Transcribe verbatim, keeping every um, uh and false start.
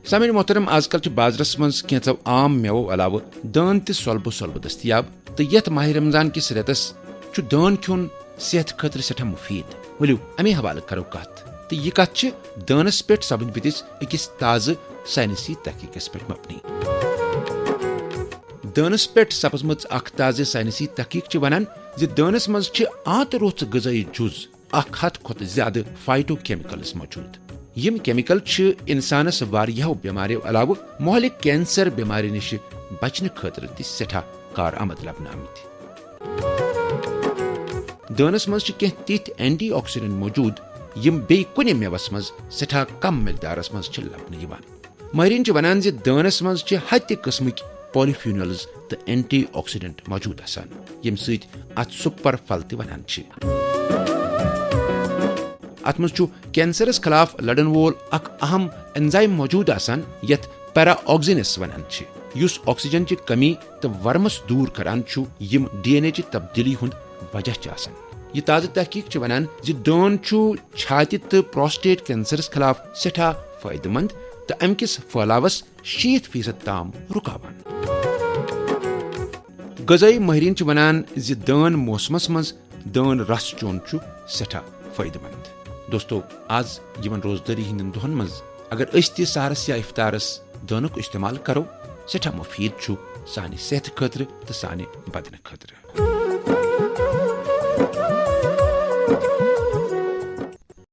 سامعین محترم، آز کل چھِ بازرس منٛز کینٛژو عام مٮ۪وو علاوٕ دٲن تہِ سۄلبہٕ سۄلبہٕ دٔستیاب، تہٕ یتھ ماہِ رمضان کِس رٮ۪تس چھُ دٲن کھیوٚن صحتہٕ خٲطرٕ سٮ۪ٹھاہ مُفیٖد۔ ؤلِو، اَمے حوالہٕ کرو کتھ۔ تہٕ یہِ کتھ چھِ دٲنس پٮ۪ٹھ سپدمٕتِس أکِس تازٕ ساینسی تحقیقس پٮ۪ٹھ مبنی۔ دٲنس پٮ۪ٹھ سپزمٕژ اکھ تازٕ ساینسی تحقیق چھِ ونان زِ دٲنس منٛز چھِ آنتہٕ روٚژھ غذٲیی جُز اکھ ہتھ کھۄتہٕ زیادٕ فائٹو کیمیکلز موجود۔ یِم کیمیکل چھِ انسانس واریاہو بٮ۪مارٮ۪و علاوٕ مہلک کینسر بٮ۪مارِ نِش بچنہٕ خٲطرٕ تہِ سٮ۪ٹھاہ کارآمد لبنہٕ آمٕتۍ۔ دٲنس منٛز چھِ کینٛہہ تِتھۍ اینٹی آکسیڈنٹ موجود، یِم بیٚیہِ کُنہِ مٮ۪وس منٛز سٮ۪ٹھاہ کم مقدارس منٛز چھِ لبنہٕ یِوان۔ مٲہریٖن چھِ ونان زِ دٲنس منٛز چھِ ہتہِ قٕسمٕکۍ پالیفینولز تہٕ اینٹی آکسیڈنٹ موجود آسان، ییٚمہِ سۭتۍ اتھ سپر پھل تہِ ونان چھِ۔ اتھ منٛز چھُ کینسرس خلاف لڑن وول اکھ اہم انزائم موجود آسان، یتھ پیرا آکسینس ونان چھِ، یُس آکسیجن چہِ کمی تہٕ ورمس دور کران چھُ، یِم ڈی این اے چہِ تبدیلی ہُنٛد وجہ چھِ آسان۔ یہِ تازٕ تحقیق چھِ ونان زِ دٲن چھُ چھاتہِ تہٕ پراسٹیٹ کینسرس خلاف سٮ۪ٹھاہ فٲیدٕ مند تہٕ امہِ کِس پھٔہلاوس شیٖتھ فیصد تام رُکاوان۔ غذٲیی مٲہریٖن چھِ ونان زِ دٲن موسمس منٛز دٲن رس چیوٚن چھُ سٮ۪ٹھاہ فٲیدٕ مند۔ دوستو، از یِمن روزدٲری ہٕنٛدٮ۪ن دۄہن منٛز اگر أسۍ تہِ سحرس یا افطارس دٲنُک استعمال کرو، سٮ۪ٹھاہ مُفیٖد چھُ سانہِ صحتہٕ خٲطرٕ تہٕ سانہِ بدنہٕ خٲطرٕ۔